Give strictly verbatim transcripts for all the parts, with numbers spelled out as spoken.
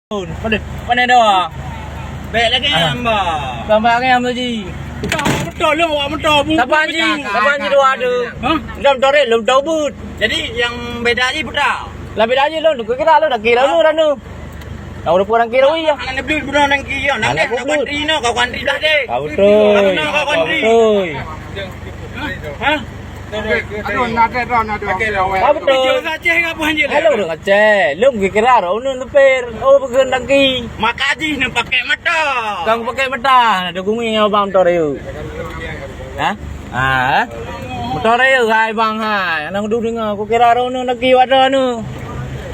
Pandai, pandai doa. Bèk lagèe nyan, bah. Tambah lagèe nyan, Ji. Beutôi lôn awak moto bu. Saban ji, saban ji dua tu. Hah? Lôn torek, lôn tau but. Jadi, nyang beda ji putra. Lah beda ji lôn, kira lôn dah kira lôn dah tu. Nah, udah kurang kira, iya. Anak neublut bunoe nangki, ya. Anak neublut. Kau antri dah deh. Kau beutôi. Kau antri. Kau beutôi. Hah? Aduh, nak ada, nak ada. Apa betul? Kerja Aceh ke apa hanya? Hello, dong Aceh. Lôn kira roh nu leper. Oh, peugah daki. Maka jih ni pakai mata. Kang pakai mata. Ada gumi nyawa bang motor yuk. Hah? Ah, eh? Motor yuk, hai bang, hai. Anak duduk dengar. Aku kira roh nu lagi ada nu.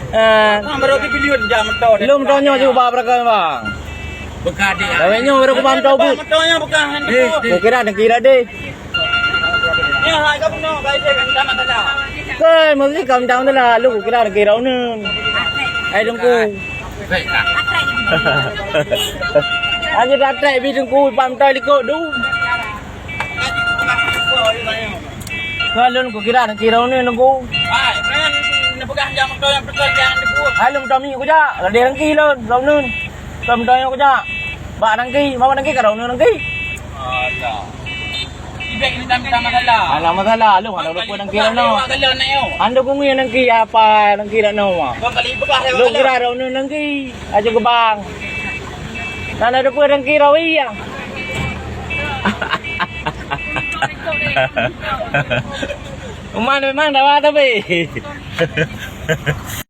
Eh. Bang, baru tu bilion jam motor. Lôn motor nyoe cuba berakal, bang. Bekah dia. Lawet nyoe baru kubang motor but. Motor nyoe bekah. Aku kira daki dah deh. Ya, hai, kau bunuh, baik saya kan sama saja. Koi, mesti kau minta masalah. Lôn kira daki roh nu. Hai, dengku. Hanya dah trek bi dengku, pam tai likot tu. Kalau lôn kira daki roh nu dengku. Hai, kan, nak pegang jam motor yang betul, jangan dengku. Hai, lôn motor minyak kujak. Lade dengki lôn, roh nu. Lôn motor minyak kujak. Bak dengki, bawa dengki, kalau nu dengki. Alah. Ibek ni tak minta masalah. Alah masalah, lu mana lupa dengki roh nu. Anda kungui dengki apa dengki roh nu. Kau kali pegang saya. Lu kira roh nu dengki. Aja gebang. Nana depan dengki roh iya. Memang, memang dah tapi.